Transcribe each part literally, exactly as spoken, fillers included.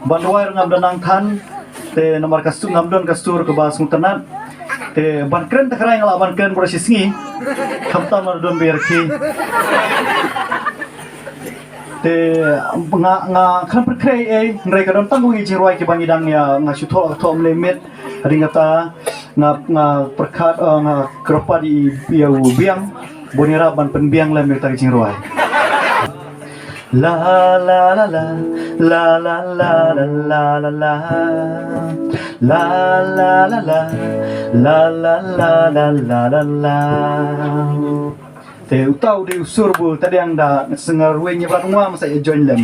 Ban duwai ruh ngam da nang than. Te namar ka sur ngam don ka sur kaba sngewtynnat. Te ban kren ta krai nga lah ban kren baroh shi sngi. Khamtam nga don ba ïarkhie. Te nga, nga khlem pynkhreh ei, hynrei ka don tang kum ki jingrwai kiba ngi dang ïa, nga shu thoh, thoh mlien miet. Hadien kata nga, nga pyrkhat, eh, nga kyrpad ïa, ïa u biang. Bun ïarap ban pynbiang lem ïa kita ki jingrwai. La la la la, la la la la la la la. La la la la, la la la la la la la. Te uta u dei u sur ba tadiang da sngar wei ngi bad ngwa masa ïa join lem.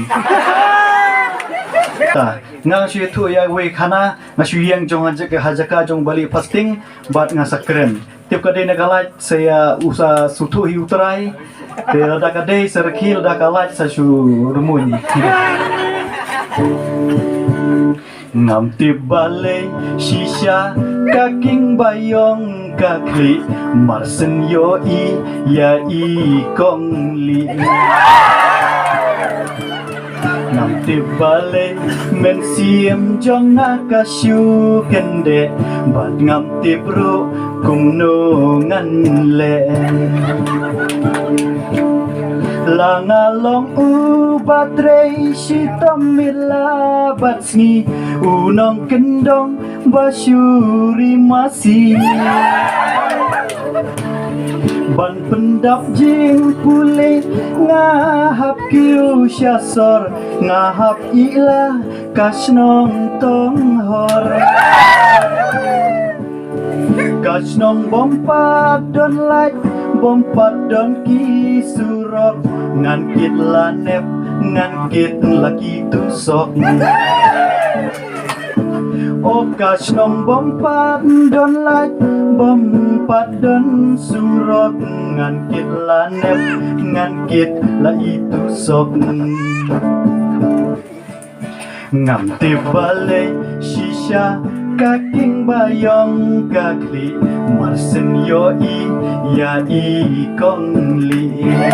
Ta, nga shu ïathuh ïa wei khana, nga shu ïeng jong ha jaka, ha jaka jong bali fasting, bad nga sa kren. Tip ka dei na ka lait sa ïa u sa sngewthuh hi u Trai. Te lada ka dei sa rkhie, lada ka lait sa shu rumuin. Ngam tip balei shisha ka king ba ïong ka khlieh, mar shen ïohi ïa i kong lieh. Ngam tip balei mynsiem jong nga ka shu kyndeh, bad ngam tip ruh kumno ngan leh. La nga long uba trei shitom miet la bad sngi, u nongkyndong ba shu ri masi. Ban pyndap jingpule nga hap kiew sha sor, nga hap ïeh la ka shnong Tonghor. Ka shnong bym pat don lait, bym pat don ki surok, ngan kit la nep, ngan kit la ki tusok. O ka shnong bym pat don lait, bym pat don surok, ngan kit la nep, ngan kit la i tusok. Ngam tip balei shisha ka king ba ïong ka khlieh, mar shen ïohi ïa i kong lieh.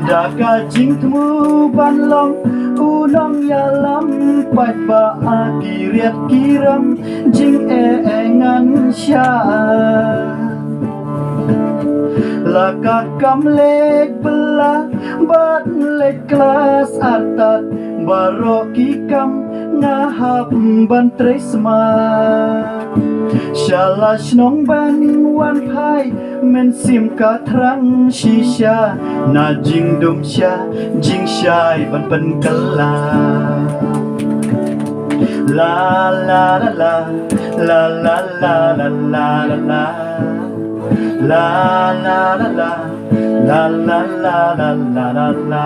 Da ka jingthmu ban long u nongïalam paidbah, ha ki riat ki ram jingeh ngan shah. La ka kam leit bylla bad leit klas artat, baroh ki kam nga hap ban trei smat. Sha la shnong ban wan phai, mynsiem ka thrang shisha, na jingdum sha jingshai ban pynkylla. La la la la, la la la la la la la. La la la la, la la la la la la la.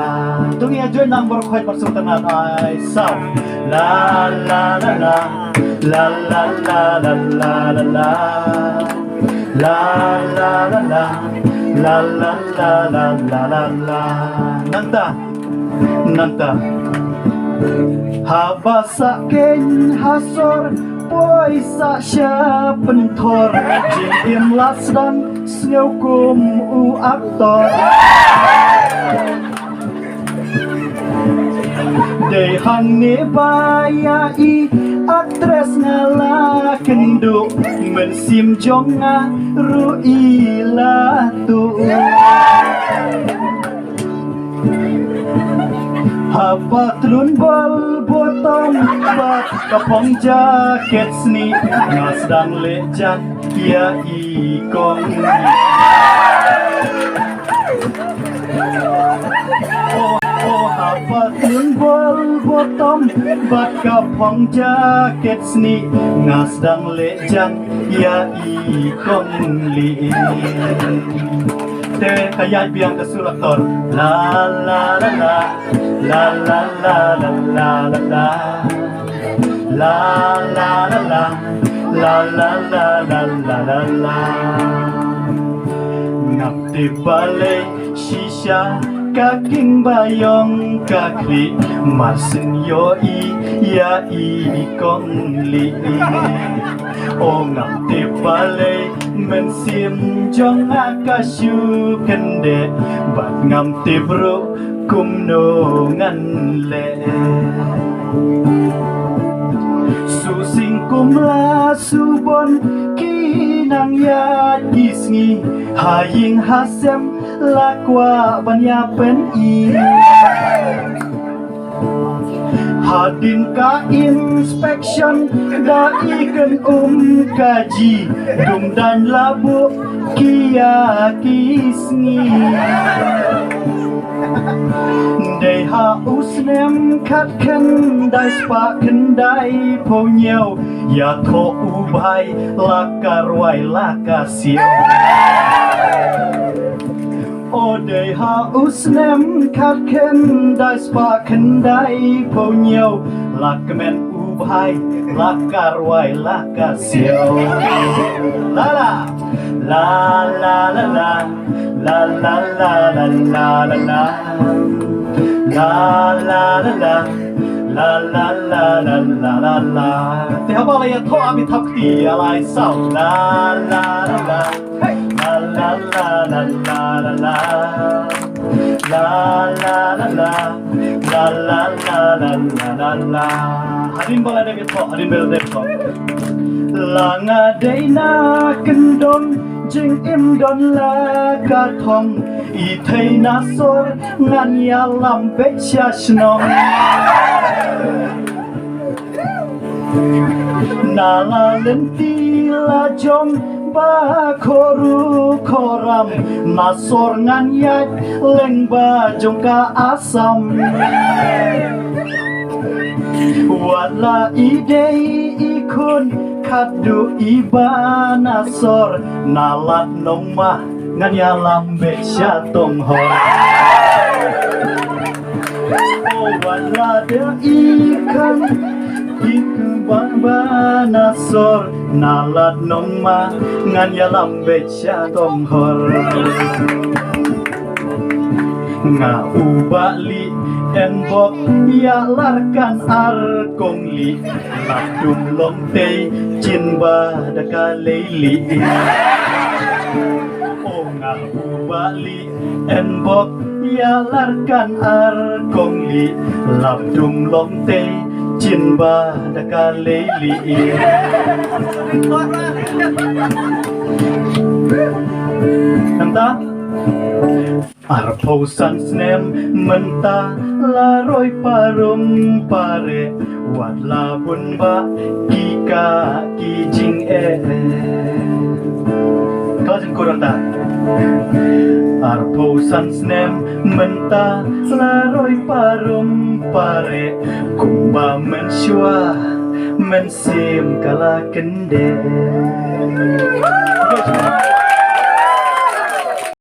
To ngin ïa join lang baroh khoit bad sngewtynnat, ai saw. La la la la, la la la la la la la. La la la la, la la la la la la la. Nangta, nangta. Haba sah keiñ ha sor, poi sah sha pynthor, jingim la sdang sngew kum u aktor. Dei hangne ba ïa i actress nga la kynduh, mynsiem jong nga ruh i la tuh. Haba tlun bol bottom bad ka phong jaket snieh, nga sdang leh jan ïa i kong. Oh, oh, haba tlun bol bottom bad ka phong jaket snieh, nga sdang leh jan ïa i kong lieh. Te ka ïaid biang ka sur aktor. La la la la, la la la la la la la. La la la la, la la la la la la la. Ngam tip balei shisha ka king ba ïong ka khlieh, mar shen ïohi ïa i kong lieh. O ngam tip balei mynsiem jong nga ka shu kyndeh, bad ngam tip ruh kumno ngan leh. Su sing kumla su bon ki nang ïaid ki sngi, ha ïing ha sem la kwah ban ïa pyn-i. Hadien ka inspection da i kynum ka ji, dum daiñ la buh ki ïa ki sngi. Dei ha u snem khatkhyndai spah khyndaiphew hynñiew, ïathoh u bhai la ka rwai la ka siew. O dei ha u snem khatkhyndai spah khyndaiphew hynñiew, la kmen u bhai la ka rwai la ka siew. La la la la la la la la la la la la la. La la la la la la la la la la la. Te haba la ïathoh, ami thap kti, ïa lai saw. La la la la. Hey. La la la la la la la. La la la la la la la la la la. Hadien ba la dep ïathoh, hadien ba la dep ïathoh. La nga dei na kyndon jingim don la ka thong, i thei na sor ngan ïalam beit sha shnong. Na la lynti la jong ba khoru khoram, na sor ngan ïaid lyngba jong ka Assam. Wat la i dei i khun khatduh i ba na sor, na lad nongma ngan ïalam beit sha Tonghor. O wat la dei i khun i khun ba na sor, na lad nongma ngan ïalam beit sha Tonghor. Nga u Bah Lieh Enbok, ïa lar kan ar kong lieh, lap dum long tei, jin ba da ka lei lieh. O nga u Bah Lieh Enbok, ïa lar kan ar kong lieh, lap dum long tei, jin ba da ka lei lieh. Nangta arphew san snem mynta la roi parum pare, wat la bun ba ki ka ki jingeh. Ka jingkut nangta. Arphew san snem mynta la roi parum pare, kumba mynshuwa mynsiem ka la kyndeh.